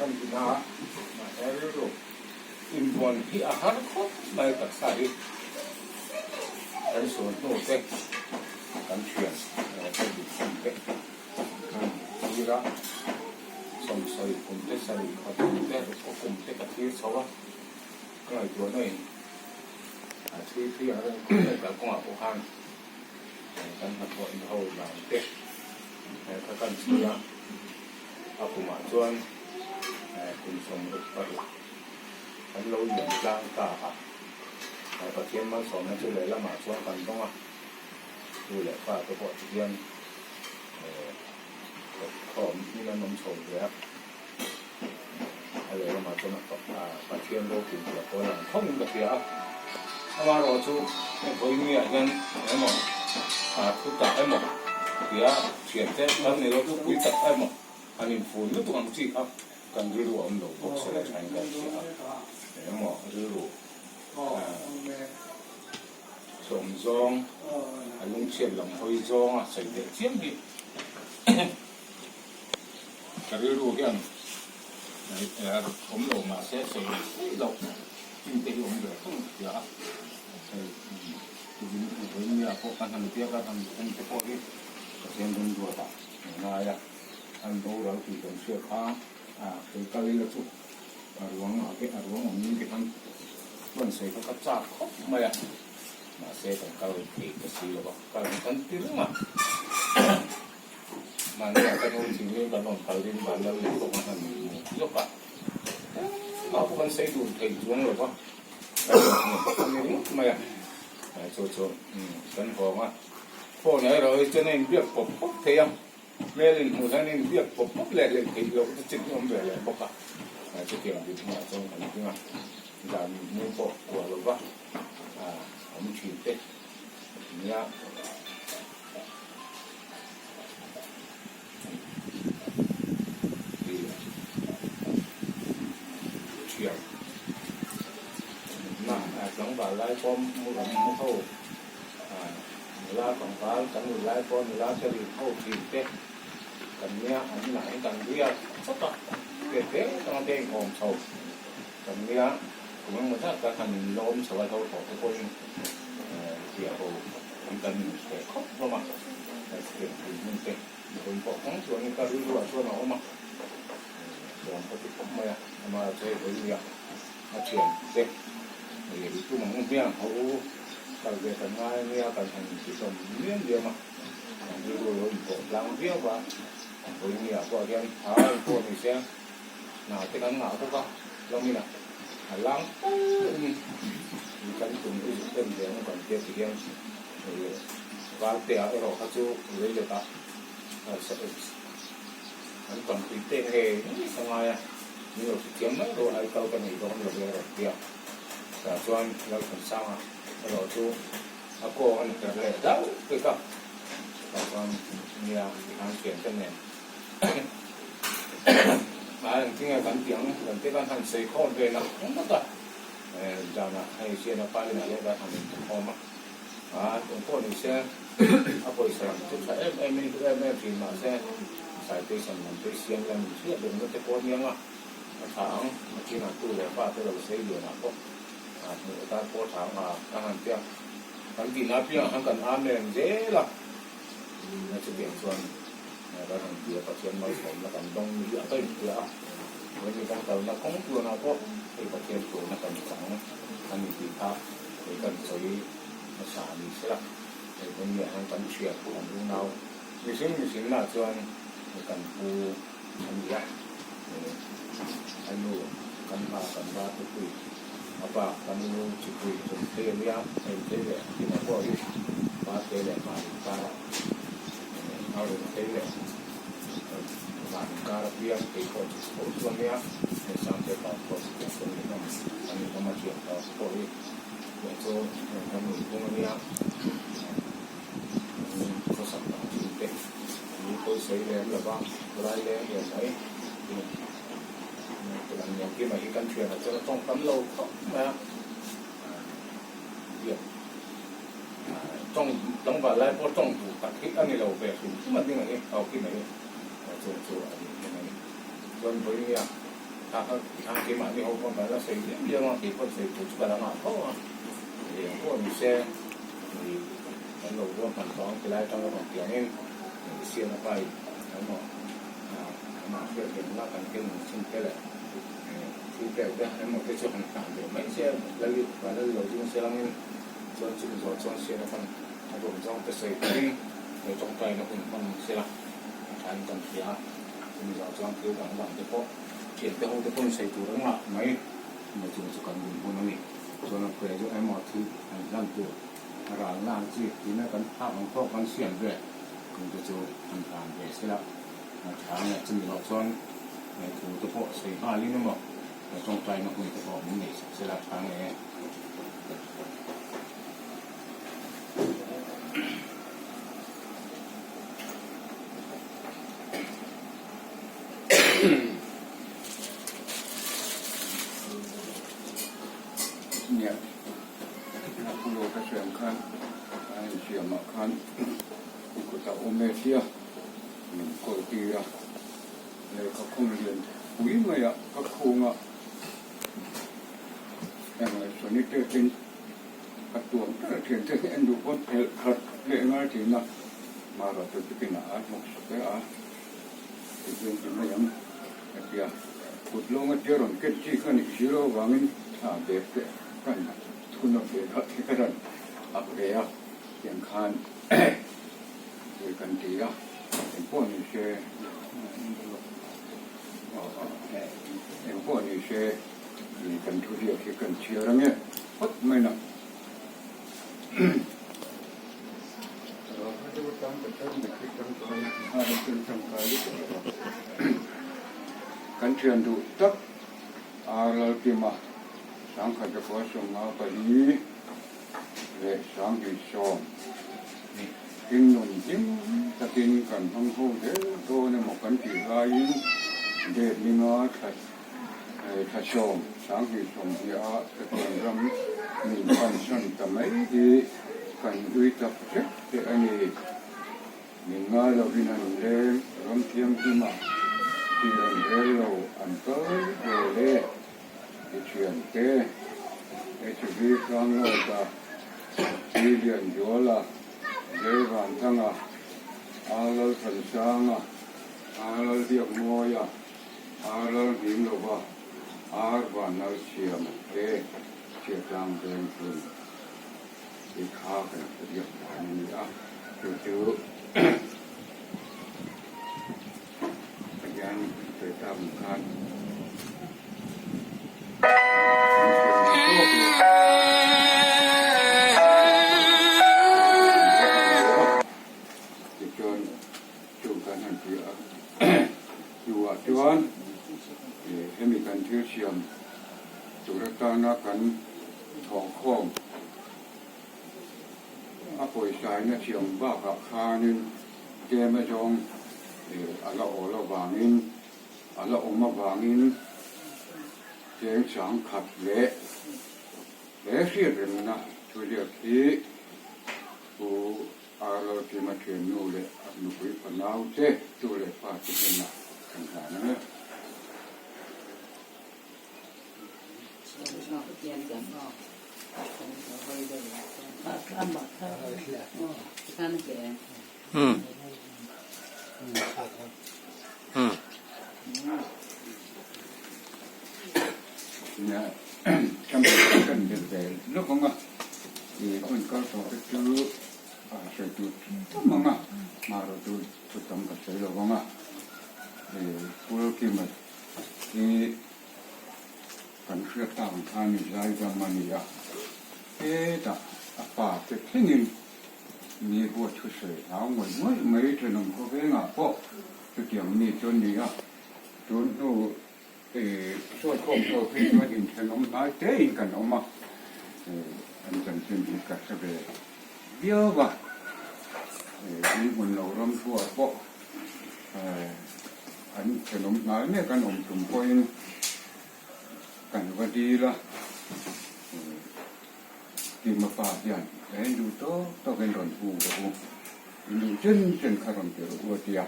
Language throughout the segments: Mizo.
kan ti na a, mahse rilru invawn hi a har khawp mai taksa hi kan sual hnu te kan thian kan duhkhawm te kan thlir a, sawmsawi kum te sarih khat kum te rukkaw kum te ka thlir chho a, ka ngaihtuahna in a thui thui ang reng khawp mai kalkawngah pawh khan kan hnathawh inho dan te kha kan chhui a, a kumah chuan kum 66 kan lo lian tlang ta a, Pathian malsawmna chu lehlamah chuan kan dawng a, tu leh fa te pawh ti hian khawm in an awm chho ve a, a lehlamah chuan Pathian ropui zia pawh a lang khawngin ka hria a, amaherawh chu vawi ngiah hian emaw thu tak emaw tia thiante kan nei lo thupui tak emaw an infun lutuk ang chi kha kan rilru a awm lo bawk se la thain ka hria a, emaw rilru sawm zawng a lungchhiat lam hawi zawnga sawi teh chiam hi ka rilru hian awm lo mahse sawi theih loh chin te hi awm ve thung ka hria a, hei vawiin pawh kan han biak a, kan en te pawh hi Pathian rinruat ah an ngai a, an boral tih kan hriat kha kei kal ila chu a ruang ah te a ruang awm in te khan chuan sawi kha ka chak khawp mai a, mahse kan kal theih ta si lo va, kal ang kan ti reng a. Mahni ah ka nu thinglim kan rawn kal din van lal leh bawk a han hmu zawk a, engmah pawh kan sawi dun thei chuang lo va, kan inhmu a ni ringawt mai a, chu chu kan vawng a, phone ah erawh hi chuan a inbiak pawp pawp thei a, hmel inhmuh hian a inbiak pawp pawp leh hlei theih loh te chin hi a awm ve leh bawk a, chutiang dinhmunah chuan kan ding a, dan nu pawh kuah lo va awm thin te nia. Thiam na tlangval lai pawh mu ho nula tlangval kan nul lai pawh nula te rin ho thin te kan nia an inah hian kan riak chawt a te te atanga te inkhawm chho kan nia kum engemaw zat kan han inlawm chho a hlo thawh te pawhin ziah ho hi kan inhre khawp hlawm a, hetiang dinhmun te mipui pawh kawng chuan ka rilruah chuan a awm a, chuan ka ti khawp mai a, amah chu hei vawi nia a thian te leh i tum ang hmiang ho u kal ve kan ngai ania kan han inti hlawm liam liam a, kan rilru lo inpawh tlang viau va, vawi nia pawh hian a engpawh ni se hna te kan ngah bawk a, lamina a lang tal in kan tum i zuk en ve ang kan tia ti hian Valtea erawh kha chu leilet ah an tam tui te nge ngei ka ngai a, min lo hrethiam mai rawh ai kal ka nei dawn lo ve rawn tia. Tah chuan Lalthansanga erawh chu a kawng a ni per leh dauh pek a, tah chuan nia tikhan thiante nen a engtinge kan tih ang kan te khan han sawi khawm ve nak nak a, zanah hei sian a pa inah leh kan han inkhawm a. A tum pawh ni se, a pawisa lam chu tha em em in hlu em em thin mah se, citation lam te siam lam in hriat rengna te pawh aniang a, a tha ang, a chinah tu leh fa te lo sei lianah pawh a hmuh atan pawh tha ang a ka han tia, kan tihna apiangah khan kan amen zel a, a chutiang chuan kan han ti a, Pathian malsawmna kan dawng ni a ka inhria a, hemi kan kalna kawng tluanah pawh hei Pathian hruaina kan chang a ni tih kha. Hei kan sawi hmasa a ni sela, hei hmeichhia hian kan hriat kan unau mihring mihrinna chuan kan pu a ni a, a nu kan hma kan va tupui, a pa kan nu chipui tum thei a nia, hei thei leh kima pawh hi pa te leh van inkara a rawn thei leh van inkara piang thei pawh chu tho chu a nia, hei Sangte pa pawh chu kan ni hlawm a ni hlawm a thiam ta pawh hi. Tih chu kan nunphung a nia, khawsak tak thin te mi pawi sawi lem lo va, khawlai leng ve mai tih ang Niamkima hi kan thianah chuan a tawng tam lo khawp mai a, biak tawng tlangval lai pawh tawng duh tak hi a ni lo ve hrim hrim a ding ang hi Aukima hi chung chu a ni hnem a ni. Chuan vawinia. Kha kha tikhan keimahni ho pawn kan la sawi liam liam a, kei pawn sawi tur chu ka la ngah tho a, eng pawh ni se ih kan lo ruam hman tawh ang tilai atanga rawn tiangin ih siam a pai emaw amah hriat reng la kan ken ang chin te leh ih thil pek te emaw te chu han hlan ve mai se lal lal lo ding se langin chuan chumi zawh chuan siam a pan a ruam zawng te sawi turin he tawngtaina hun hman se la a thain kan hria a. Chumi zawh chuan thil dang dang te pawh thiante ho te pawhin sawi tur engah mai mai chung chu kan din hun a ni. Chuan a phuai chu emaw thil an hlan tur a ralna ang chi tina kan phak ang tawk kan siam ve chung te chu an hlan ve sela a tha ang e. Chumi zawh chuan thu te pawh sawi nghalin emaw tawngtaina hun te pawh min neih sak sela a tha ang e. Nia, a phulo ka hriam khan a insiamah khan i kut a awm e tia min kawl tir a, lehkha khum lian pui maiah ka khung a, engah sanitary Ka tuam ber a thian te hi en duh pawn phelh khat leh ngai thin a, Mara chu tikin a ai hmawk sak e a, tihian ti mai ang a ti a, kut lawnga tia rawn ken chi kha nih si lo avangin thla bag te kan thun a bag ah te ka rawn ak ve a, tiang khan thil kan ti a, engpawh ni se engpawh ni se. Kan thu ziak hi kan chhiar ange phawt mai na. Kan thian duh tak Ar Lalkima Sangkhat Zakua Sawmnga pali leh Sanghnih sawm Hringnun hlim takin kan hmang ho zel dawn emaw kan tih laiin date ninga thla Thlasawm, 2020 a Chatuan ram min pansan ta mai hi kan ui tak zet te a ni. Min ngai lovin an leng ram thianghlimah tir an rel lo an kal vel e. I thiante, HV Hranglawta, Pi Lianzuala, Jaivanthanga, A Lalthansanga, A Lalbiakmawia, Ar lal hnim lova ar van lal siam te chhiatlang veng hlun i kha kan hriat dan a ni a, chu chu Pathian sawi tak ang khan kan siam ang tawk leh tichuan chu kan han ti a. Hnuah chuan hemi kan thil siam tur atana kan thawhkhawm a pawisaina siam bakah khanin tlem azawng a la awl avangin a la awm avangin cheng sangkhat leh he hriatrengna thuziak hi Pu Arlo Tima thiannu leh a nupui fanau te tu leh fa te hnenah kan hlan ang e. Nia, kan kan belh ve lawk ang a, i hun kal tawh te chu a sawi tur tam ang a, hmarawh chu thu tam ka sawi lo ang a, i Pulkima hi kan hriat tak ang khan i zaidam a ni a, hetah a pa te thlengin mi huat thu sawi hlau ngawih ngawih mai thenawm khawvengah pawh chutiang mi chu an ni a, tun hnu Sawi khawm ho phei chuan inthenawm hnai tein kan awm a, an chanchin hi ka hre ve viau a, in hmun lo ram thuah pawh an thenawm hnai mek an awm tum pawhin kan va dil a, Tima pa hian en duh tawk tawkin rawn hu rawh u, in duh chen chen kha rawn ti rawh u a ti a.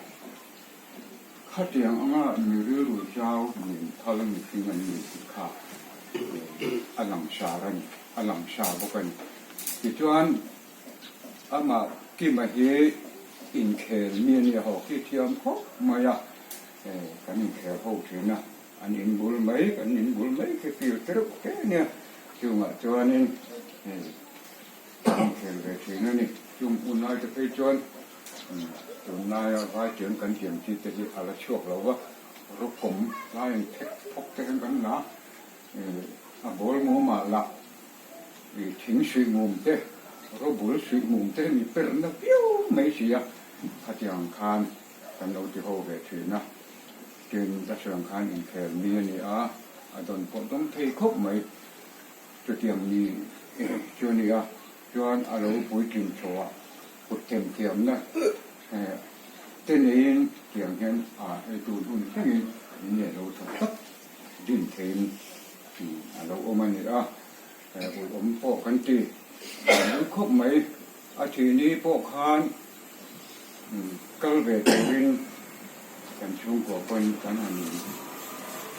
Khatiang anga mi rilru zau min phal mihring an ni tih kha a langsar a ni, a langsar bawk a ni. Tichuan, amah Kima hi inkhel mi a nia ho khi thiam khawp mai a, kan inkhel ho thin a, an inbul mai, kan inbul mai khi field te reuh te a nia, chungah chuanin kan inkhel ve thin a ni. Chung hun lai te phei chuan Tunlaia vaitiang kan tiam chi te hi a la chhuak lo va, rawkawm lai ang thek thawk te hian kan la a bawl mumah lah thing suih mum te, rawbul suih mum te hi mi per na viau mai si a, khatiang khan kan lo ti ho ve thin a, tin ka sawi ang khan inkhel mi a ni a, a dawn pawh dawng thei khawp mai, chutiang mi chu a ni a, chuan a lo puitling chho a. Kut themthiamna te neiin tiang hian a hei tun hun thlengin in leh lo tha tak din theiin a lo awm a ni a, ulh awm pawh kan ti mai khawp mai. A thihni pawh khan kal ve turin kan chhungkua pawn kan han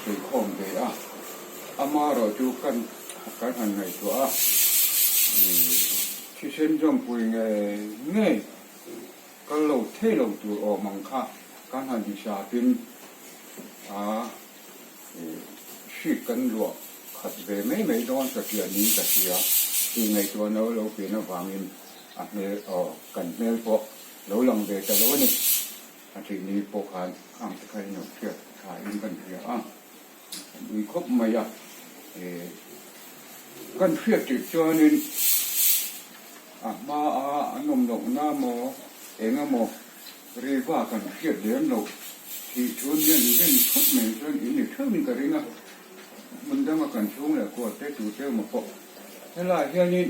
sawikhawm ve a, amaherawhchu kan han ngaihtuah a. Thisen zawmpui ngei ngei kal lo thei lo tur awm ang kha kan han hisapin a hrik kan luah khat ve mai mai dawn ka hria niin ka hria tih ngaihtuah no lo pian avangin a hmel aw kan hmel pawh lo lang ve ta lo a ni. A thih ni pawh khan khang te kha in lo hriat tha in kan hria a, kan ui khawp mai a. Kan hriat tirh chuanin a hmaa an awm lohna maw eng emaw riva kan hriat lem loh thih chhun hian rin phawt mai chuan in ni theuhin ka ring a, hmun danga kan chhung leh kual te tu te emaw pawh helaiah hianin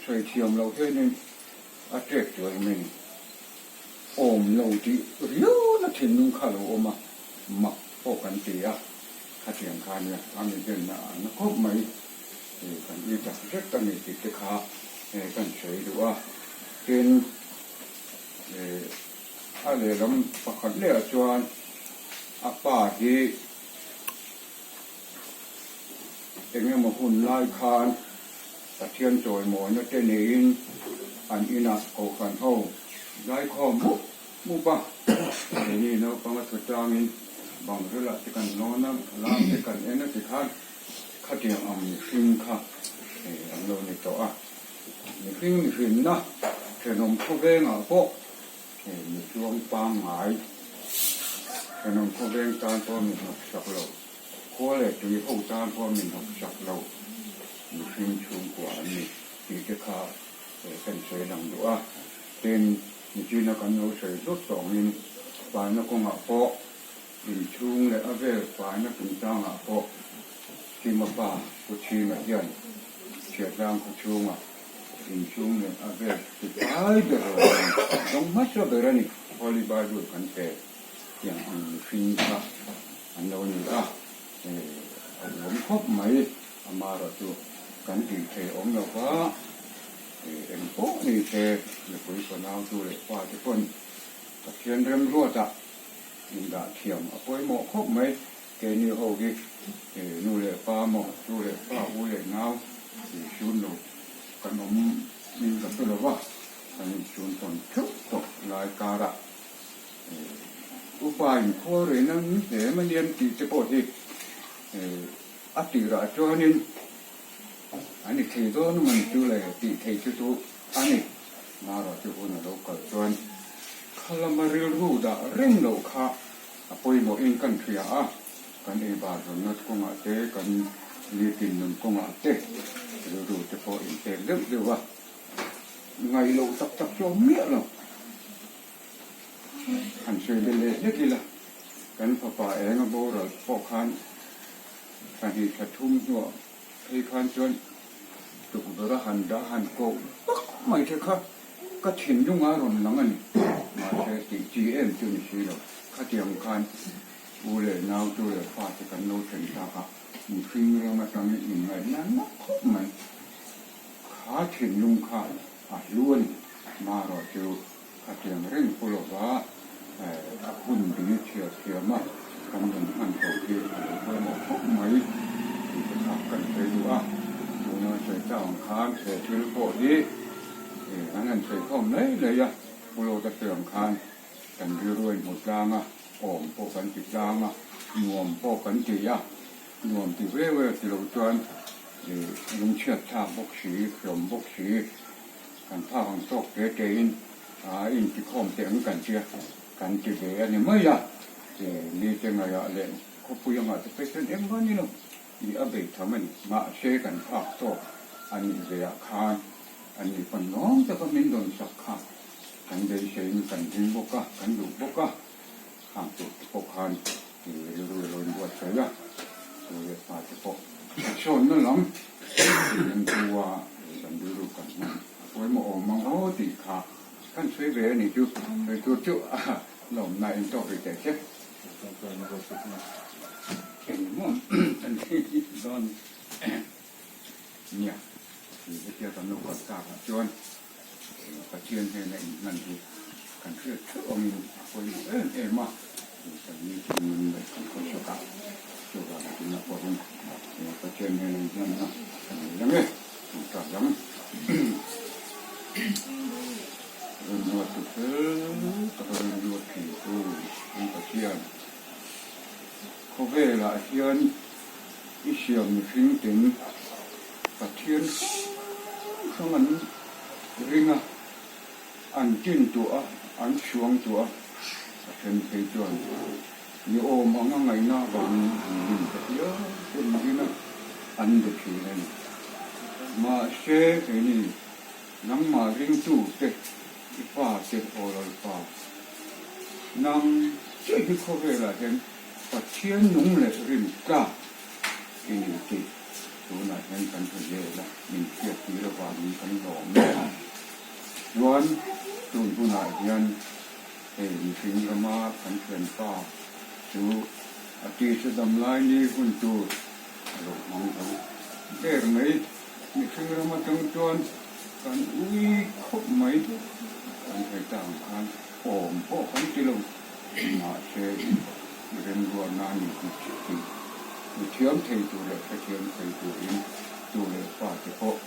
sawi thiam loh hianin a ṭek chuai mai ni. Awm lo tih riauna thinlung kha a lo awm a, mak pawh kan ti a. Khatiang kha nia, a mi denna a na khawp mai, kan ui tak zet a ni tih te kha kan sawi duh a. Tin, a lehlam pakhat lehah chuan a pa hi eng emaw hun lai khan Pathian chawimawina te neiin an inah kohhran ho zaikhawm mup mup a, keini naupang a thu tangin bang rilah te kan lawn a, lam te kan en a tikhan khatiang ang mihring kha an lo ni tawh a. Mihring mihrinna thenawm khawvengah pawh mi chuang pangngai thenawm khawveng tan pawh mi hnawksak lo. Khua leh tui ho tan pawh min hawk sak lo, mihring chhungkua an ni tih te kha kan sawi lang duh a. Tin, nichina kan lo sawi hlut tawngin faina kawngah pawh inchhung leh a vel faina chungchangah pawh Kima pa Pu Chhinga hian Chhiatlang khaw chhungah inchhung leh a vel ti fai ber lo ang zawng hmasa ber a ni. Holy Bible kan pe tiang ang mihring kha an lo ni a, a uam khawp mai. Amaherawhchu kan tih thei awm lo va, eng pawh ni se mipui fanautu leh fate pawn Pathian remruatah indah thiam a pawimawh khawp mai. Keini ho hi nu leh pa maw, tu leh fa, u leh nau inchhun lo kan awm in ka hre lo va, kan inchhun tawn theuh tawh lai karah Upa in khual rei nang hle mai anian tih te pawh hi a tirah chuanin a ni thei dawn a man chu le tih thei chu chu a ni. Marawh chu hun a lo kal chuan kha lama rilru dah reng loh kha a pawimawhin kan hria a, kan ei bar zawnna kawngah te, kan nitin nun kawngah te rilru te pawh inpek deuh deuh a, ngaih loh tak tak chu a awm miah lo. Han sawi leh leh hlek ila, kan fapa eng a boral pawh khan pahnih thla thum hnuah phei khan chuan tukverh a han dah han koh vak mai te kha ka thinlung a rawn lang a ni. Mahse tih chi em chu ni si lo, khatiang khan u leh nau tu leh fa te kan lo then thlak a, mihring ram atangin inngaihna na khawp mai. Kha thinlung kha a hlu a ni, marawh chu. Khatiang reng pu lova A hun bi chhiar thiam a, kan rawn hman tawh hi a lo pawimawh khawp mai tih te kha kan sawi duh a. Tuna sawi ta ang khan he thil pawh hi kan han sawi khawm mai mai a, Pu Lawta sawi ang khan kan rilru a inhmu tlang a, awm pawh kan ti tlang a, nuam pawh kan ti a, nuam ti ve ve ti lo chuan lungchhiat thlak bawk si, hlawm bawk si, kan phak ang tawk te tein A intikhawm teh ang kan tia kan ti ve a ni mai a, mite ngaihah leh khawpui angah te phei chuan engmah ni lo i a bei tham a ni. Mahse kan phak tawk a nih ve ah khan an ni pawn lawm taka min rawn sak kha kan beiseiin kan ring bawk a, kan duh bawk a, khang tur te pawh khan rilru a lo inbuatsaih a, chu leh pa te pawh a chhawnna lam tih a kan rilru kan hman. A pawimawh awm ang aw tih kha kan sawi ve a ni chu. Sawi tur chu a lawmna in tawk rih teh che. Engmaw kan ti dawn nia tih hetia kan lo kal tak ah chuan Pathian hnena inhman hi kan hriat theuh angin a pawimawh em em a. Kan nitin nun leh kan khawsak ah chuvang tin a pawhin Pathian hnena inhmanna kan nei ang e. Ka dang remruat tu fel taka remruat thei tu an Pathian. Khawvelah hian i siam mihring ten Pathian hrang hrang an ring a, an tin tuah a, an chhuang tuah a, a then phei chuan ni awm anga ngaihna vangin an rin ta hial te an rin a, an be thin a ni. Mahse, keini nangmah ringtu te, i pa te aw Lalpa, nang chiah hi khawvelah hian Pathian nung leh rin tlak i ni tih tunah hian kan hmu zel a, min hriat tir avangin kan lawm mek a. Chuan tun hunah hian hei mihring rama kan thianpa chu a tisa dam lai ni hun tur a lo hmang zo der mai. Mihring ram atang chuan kan ui khawp mai kan thei ta ang khan awm pawh kan ti lo. Mahse remruatna a ni tih chiah hi mi thiam thei tur leh hrethiam thei turin tu leh fa te pawh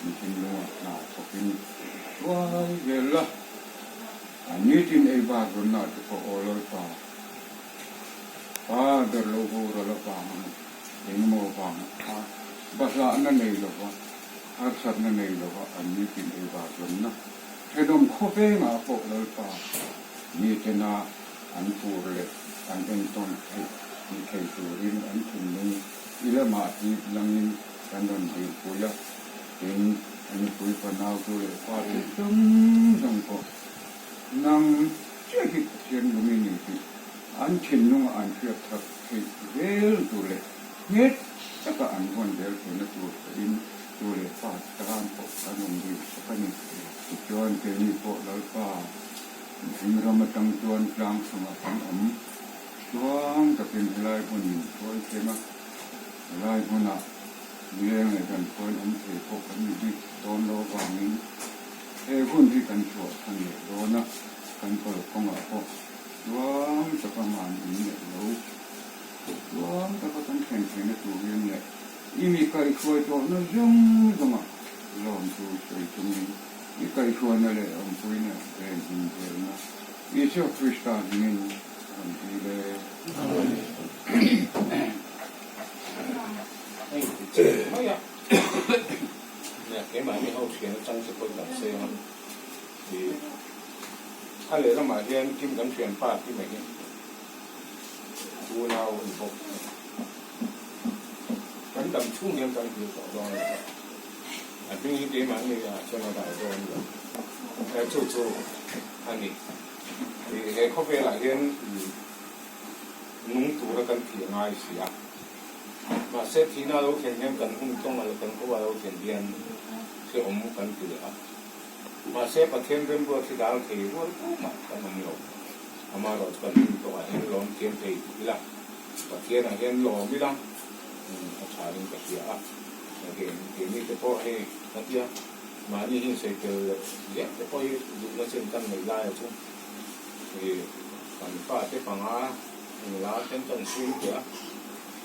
mi thinlungah hna thawkin hruai zel la. A nitin ei bar rawnna te pawh aw Lalpa, pa ber lo boral avang a ni, engemaw vang a bahlahna nei lova, harsatna nei lova an nitin ei bar rawnna thenawm khawvengah pawh Lalpa mitena an tur leh an entawn theih ni thei turin an thinlung i lamah hi langin kan rawn dilpui a, tin, a nupui fanau tu leh fa te zawng zawng pawh nang chiah hi Pathian lung i ni tih an thinlungah an hriat thar theih zel tur leh nghet taka an vawn zel theihna tur pawhin tu leh fa tan pawh kan rawn dilsak a ni. Tichuan keini pawh Lalpa Mihring ram atang chuan tlang chungah kan awm chuang takin helai hmun min hruai thleng a, helai hmunah nileng leh kan khuain awm thei pawh kan ni bik dawn lo avangin he hun hi kan chhuah chhan leh dawn a, kan kal kawngah pawh chuang taka man in leh lo chuang taka kan thlen theihna turin leh i mi kaihhruai tawhna zawng zawngah lawmtu sawi chungin I kaihhruaina leh awmpuina ven inzelna Isua Krista hmingin rawn dil e. Hei ti chiah mai a, nia keimahni ho thian atang te pawhin kan sawi ang a, i a lehlamah hian Kim kan thianpa Kima hi unau a ni bawk. Kan dam chhung hian kan hmu tawh dawn a ni bawk. A hming hi keimah ngei ah chuan a rai dawn lo. He chu chu a ni. He khawvel ah hian nung tura kan thih a ngai si a. Mahse thihna a lo thlen hian kan hun tawng a kan khua a lo thlen hian hrehawm kan ti leh a. Mahse Pathian remruat hi dal thei rual tumah kan awm lo. Amaherawhchu kan hun tawng ah hian lawm thiam thei ila, Pathian ah hian lawm ila a tha in ka hria a. Keini te pawh hei ka tia mahni hi sawi tel leh ziah te pawh hi duhna chin kan neih laia chu i. Kan fate panga nula ten kan sun teh a,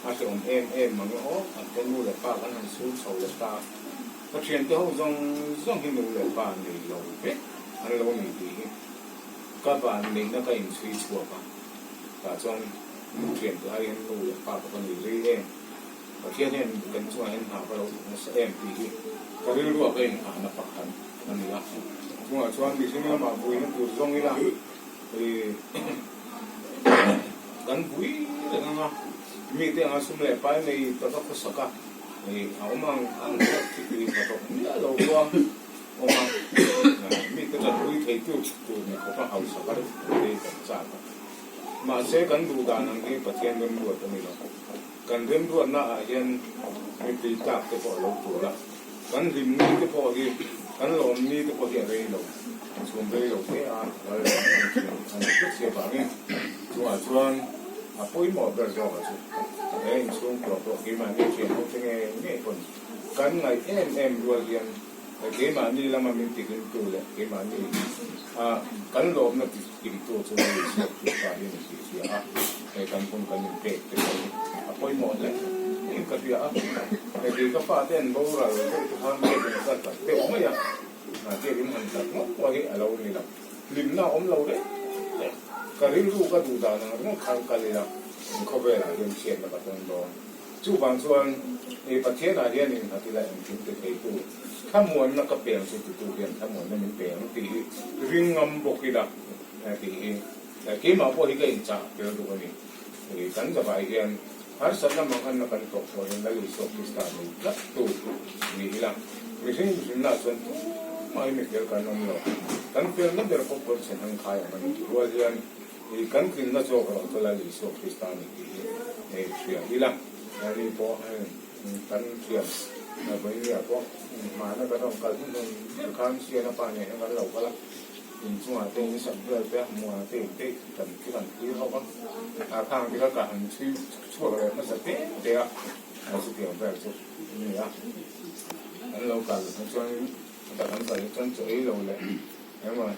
a hrehawm em em mang e aw, kan te nu leh pa kan han sun chho leh ta a, ka thiante ho zawng zawng hi nu leh pa nei lo vek an lo ni tih hi ka van neihna ka inchhui chhuak a, tah chuan thiante aiin nu leh pa ka va nei rei em. Pathian hian kan chungah hian hna ka lo thawk nasa em tih hi ka rilruah ka inghahna pakhat a ni a. Chungah chuan mihring lamah vuina tur zawng ila kan vui reng ang a, mite anga sum leh pai nei taka khawsak a a awm ang ang pawh khi tui hna thawk miah lo pawh a awm a, mite tanpui theitu tur ni khawpa hausak a rei kan chak a. Mahse kan duh dan ang hi Pathian remruat a ni lo. Kan remruatna ah hian mipui tlak te pawh a lo tul a, kan hlim ni te pawh hi, kan lawm ni te pawh hi a rei lo, chhum rei lo hle a, ral leh ang thin a ni tlat si avangin chungah chuan a pawimawh ber zawk a chu he inchhungkua pawh keimahni thian ho te ngei ngei pawn kan ngaih em em rual hian Keimahni lama min tihlimtu leh keimahni a kan lawmna tihlimtu chu Isua Krista hi a ni tih hria a, hei kan hun kan inpek te pawh hi a pawimawh hle niin ka hria a. Hei kei ka fate an boral deuh te khan biakinn ka tlat deuh mai a, biakinn han tlat ngawt pawh hi a lo ni lo. Hlimna a awm lo reng reng. Ka rilru ka duh dan ang ringawt khan kal ila khawvelah hian chhiatna ka tawng dawn. Chuvang chuan i Pathianah hian innghat ila engkim ti theitu, thlamuanna ka peng chu titu hian thlamuanna min pe ang tih hi ring ngam bawk ila tih hi keimah pawh hi ka inchah tel duh a ni. Kan zavai hian harsatna manganna kan tawh pawh hian Lal Isua Krista nei tlat tu ni ila, mihring mihrinna chuan tumah hi mi fel kan awm lo. Kan felna ber pawh pawn chhe hnan khai ang a ni tih rual hian I kan tlinna zawk erawh chu Lal Isua Krista a ni tih hi hria ila. Ani pawh kan thiam vawinia pawh hmana kan rawn kal hnuhnun ber khan Siana pa nen hian kan lo kal a, inchungah te in sak vel te hmuhah te in te kan khi kan thlir ho va, a khang te kha ka han chhui chhuak leh hmasa te te a, chutiang vel chu a ni a. Kan lo kal chuan kan kal hi chuan chaw ei lo leh Engemaw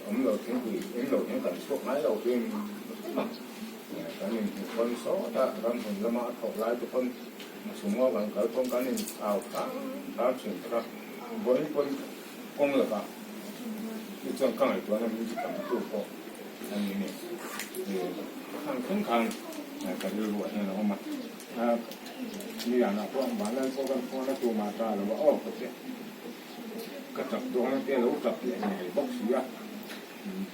awm lo thingpui in lo hian kan chhuak ngai lo hrim hrim a, kan inhmuh pawn sawt a, ramhmun lama a thawk lai te pawn chhungaw kan kal pawn kan in au hram hram thin tak a, vawiin pawn kawng lakah chu chuan ka ngaihtuahna min ti tam tu pawh a ni ni, khang thleng khan ka rilruah hian a awm a, nizanah pawh vanlal pawh kan phone a tumah ta lo a aw ka ti. Ka tap dawn a tia lo tap leh ngei bawk si a.